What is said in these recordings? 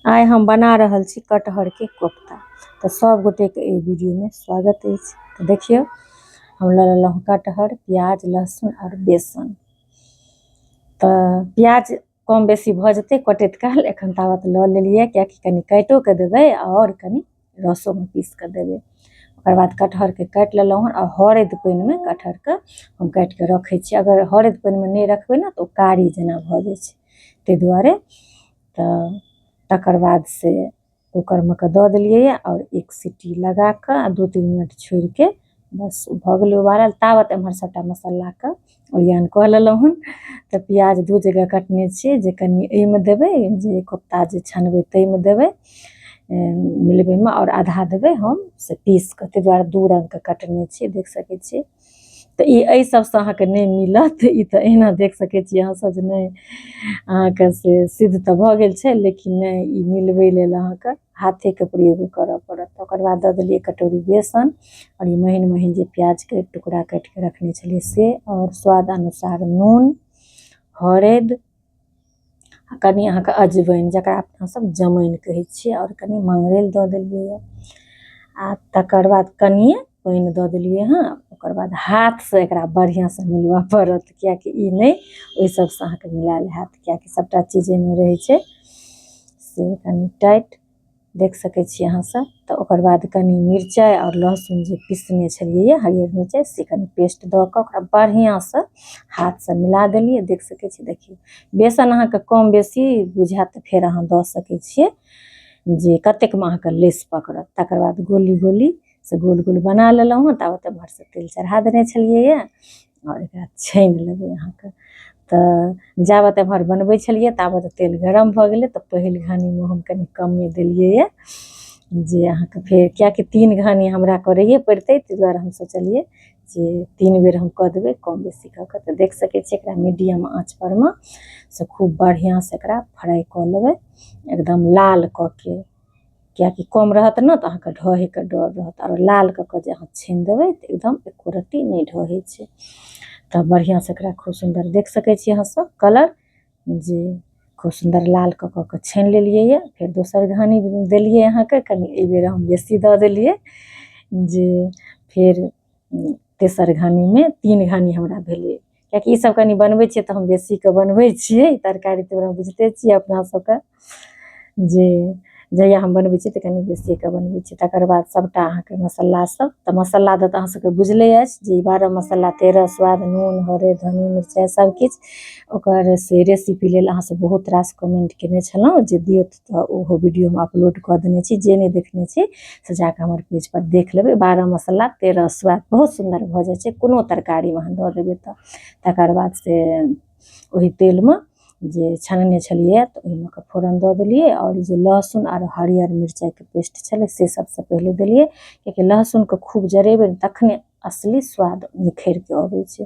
आइ हम बना रहल छी कटहरके कोफ्ता। तऽ सब गोटेके एहि वीडियोमे स्वागत अछि। तऽ देखियौ, हम लऽ लेलहुँ कटहर, प्याज, लहसुन आओर बेसन। तऽ प्याज कम बेसी भऽ जेतै कटैत काल, एखन ताबत लऽ लेलियै, कियाकि कनि काटिओ कऽ देबै आओर कनि रसोमे पीस कऽ देबै। ओकर बाद कटहरके काटि लेलहुँ हन आ हरदि पानिमे कटहरके हम काटि कऽ रखै छी। अगर हरदि पानिमे नहि रखबै ने तऽ ओ कारी जेना भऽ जाइ छै, ताहि दुआरे। तऽ तकर बाद से कूकरमे कऽ दऽ देलियैए आओर एक सीटी लगा कऽ आ 2-3 मिनट छोड़िके बस भऽ गेलै उबालल। ताबत एम्हर सभटा मसालाके ओरियान कऽ लेलहुँ हन। तऽ प्याज दू जगह कटने छियै, जे कनि एहिमे देबै, जे कोफ्ता जे छनबै ताहिमे देबै मिलबैमे, आओर आधा देबै हम से पीस कऽ, ताहि दुआरे दू रङ्गके कटने छियै, देख सकै छियै। तऽ ई एहि सबसँ अहाँके नहि मिलत। ई तऽ एहिना देख सकै छियै अहाँ सब जे नहि अहाँके से सिद्ध तऽ भऽ गेल छै, लेकिन नहि, ई मिलबै लेल अहाँके हाथेके प्रयोग करऽ पड़त। ओकर बाद दऽ देलियै कटोरी बेसन आओर ई महीन महीन जे प्याजके टुकड़ा काटिके रखने छलियै से, आओर स्वाद अनुसार नून, हरदि आ कनि अहाँके अजवाइन, जकरा अपना सब जमाइन कहै छियै, आओर कनि मंगरैल दऽ देलियै। आ तकर बाद कनिये पानि दऽ देलियै हँ। ओकर बाद हाथसँ एकरा बढ़िआँसँ मिलबऽ पड़त, किएकि ई नहि ओहि सबसँ अहाँके मिलायल हैत, किएकि सबटा चीज एहिमे रहै छै से कनि टाइट, देख सकै छियै अहाँ सब। तऽ ओकर बाद कनि मिरचाइ आओर लहसुन जे पीसने छलियै हरियर मिरचाइ, से कनि पेस्ट दऽ कऽ ओकरा बढ़िआँसँ हाथसँ मिला देलियै, देख सकै छियै। देखियौ, बेसन अहाँके कम बेसी बुझायत तऽ फेर अहाँ दऽ सकै छियै, जे कतेकमे अहाँके लेस पकड़त। तकर बाद गोली गोली से गोल गोल बना लेलहुँ हँ। ताबत एम्हरसँ तेल चढ़ा देने छलियै आओर एकरा छानि लेबै अहाँके। तऽ जाबत एम्हर बनबै छलियै ताबत तेल गरम भऽ गेलै। तऽ पहिल घानीमे हम कनि कमे देलियै जे अहाँके फेर, किएकि 3 घानी हमरा करैए पड़ितै, ताहि दुआरे हम सोचलियै जे 3 बेर हम कऽ देबै कम बेसी कऽ कऽ। तऽ देख सकै छियै, एकरा मीडियम आँच परमे से खूब बढ़िआँसँ एकरा फ्राइ कऽ लेबै एकदम लाल कऽ के, किएकि कम रहत ने तऽ अहाँके ढहेके डर रहत, आरो लाल कऽ कऽ जे अहाँ छानि देबै तऽ एकदम एको रत्ती नहि ढहै छै। तऽ बढ़िआँसँ एकरा खूब सुन्दर देख सकै छी अहाँ सब कलर, जे खूब सुन्दर लाल कऽ कऽ के छानि लेलियै यऽ। फेर दोसर घानी देलियै अहाँके, कनि एहिबेर हम बेसी दऽ देलियै, जे फेर तेसर घानीमे 3 घानी हमरा भेलै, किएकि ई सब कनि बनबै छियै तऽ हम बेसीके बनबै छियै तरकारी। तऽ बुझिते छियै अपना सबके जे जहिया हम बनबै छियै तऽ कनि बेसीके बनबै छियै। तकर बाद सबटा अहाँके मसाला सब, तऽ मसाला दऽ तऽ अहाँ सबके बुझले अछि जे 12 मसाला 13 स्वाद, नून, हरदि, धनी, मिरचाइ सबकिछु। ओकर से रेसिपी लेल अहाँ सब बहुत रास कमेंट केने छलहुँ जे दियौ, तऽ ओहो वीडियो हम अपलोड कऽ देने छी। जे नहि देखने छी से जाकऽ हमर पेज पर देख लेबै। 12 मसाला 13 स्वाद बहुत सुन्दर भऽ जाइ छै कोनो तरकारीमे अहाँ दऽ देबै तऽ। तकर बाद से ओहि तेलमे जे छनने छलियै तऽ ओहिमे कऽ फोरन दऽ देलियै, आओर जे लहसुन आर हरियर मिरचाइके पेस्ट छलै से सबसँ पहिले देलियै, कियाकि लहसुनके खूब जरेबै ने तखने असली स्वाद निखरिके अबै छै।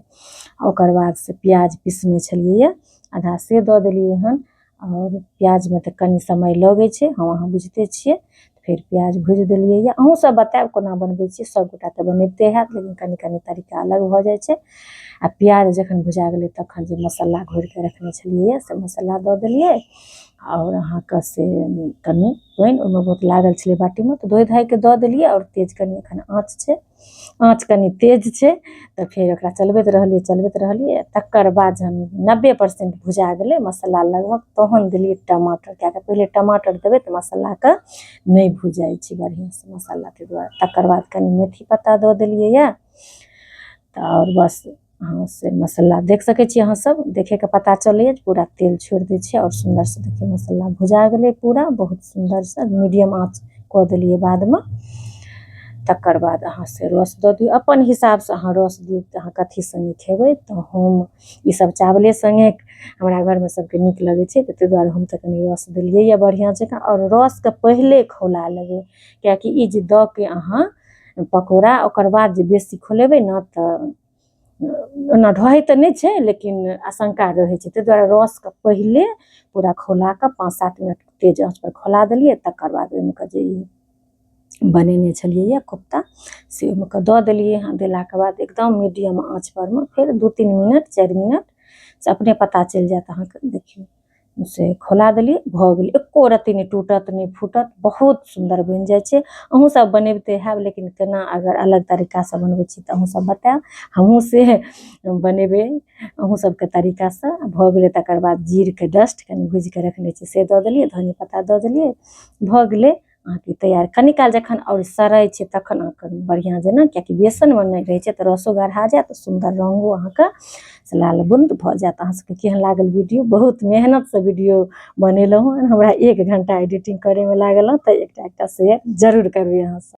ओकर बाद से प्याज पीसने छलियै आधा, से दऽ देलियै हन। आओर प्याजमे तऽ कनि समय लगै छै, हम अहाँ बुझिते छियै। फेर प्याज भुजि देलियै यऽ। अहूँ सब बतायब कोना बनबै छियै, सबगोटा तऽ बनबिते हैत, लेकिन कनि कनि तरीका अलग भऽ जाइ छै। आ प्याज जखन भुजा गेलै तखन जे मसाला घोरिके रखने छलियै से मसाला दऽ देलियै, आओर अहाँके से कनि पानि ओहिमे बहुत लागल छलै बाटीमे तऽ धोइ धाइके दऽ देलियै। आओर तेज कनि एखन आँच छै, आँच कनि तेज छै, तऽ फेर ओकरा चलबैत रहलियै, चलबैत रहलियै। तकर बाद जहन 90% भुजा गेलै मसाला लगभग, तहन देलियै टमाटर, किएकि पहिले टमाटर देबै तऽ मसालाके नहि भुजाइ छै बढ़िआँसँ मसाला, ताहि दुआरे। तकर बाद कनि मेथी पत्ता दऽ देलियै यऽ। तऽ आओर बस अहाँ से मसाला देख सकै छी अहाँ सब, देखेके पता चलैए जे पूरा तेल छोड़ि दै छै आओर सुन्दरसँ देखियौ मसाला भुजा गेलै पूरा बहुत सुन्दरसँ। मीडियम आँच कऽ देलियै बादमे। तकर बाद अहाँ से रस दऽ दियौ अपन हिसाबसँ, अहाँ रस दियौ तऽ अहाँ कथी सङ्गे खेबै। तऽ हम ईसब चावले सङ्गे हमरा घरमे सबके नीक लगै छै, तऽ ताहि दुआरे हम तऽ कनि रस देलियै यऽ बढ़िआँ जकाँ। आओर रसके पहिले खौला लेबै, किएकि ई जे दऽ के अहाँ पकौड़ा ओकर बाद जे बेसी खोलेबै ने तऽ ओना ढहै तऽ नहि छै, लेकिन आशंका रहै छै। ताहि दुआरे रसके पहिले पूरा खौला कऽ 5-7 मिनट तेज आँचपर खौला देलियै। तकर बाद ओहिमे कऽ जे ई बनेने छलियै यऽ कोफ्ता से ओहिमे कऽ दऽ देलियै हँ। देलाके बाद एकदम मीडियम आँच परमे फेर 2-3 मिनट 4 मिनट से अपने पता चलि जायत अहाँके। देखियौ से खौला देलियै, भऽ गेलै। एको रत्ती नहि टूटत नहि फूटत, बहुत सुन्दर बनि जाइ छै। अहूँ सब बनेबते हैब, लेकिन केना अगर अलग तरीकासँ बनबै छी तऽ अहूँ सब बतायब, हमहूँ से बनेबै अहूँ सबके तरीकासँ। भऽ गेलै। तकर बाद जीरके डस्ट कनि भुजिके रखने छी से दऽ देलियै, धनी पत्ता दऽ देलियै, भऽ गेलै अहाँके तैयार। कनी काल जखन आओर सड़ै छै तखन अहाँके बढ़िआँ जेना, कियाकि बेसनमे नहि रहै छै तऽ रसो गढ़ा जायत, सुन्दर रङ्गो अहाँके से लाल बुन्द भऽ जायत। अहाँ सबके केहन लागल वीडियो? बहुत मेहनतसँ वीडियो बनेलहुँ हँ, हमरा 1 घंटा एडिटिंग करैमे लागल हँ, तऽ एकटा एकटा शेयर जरूर करबै अहाँ सब।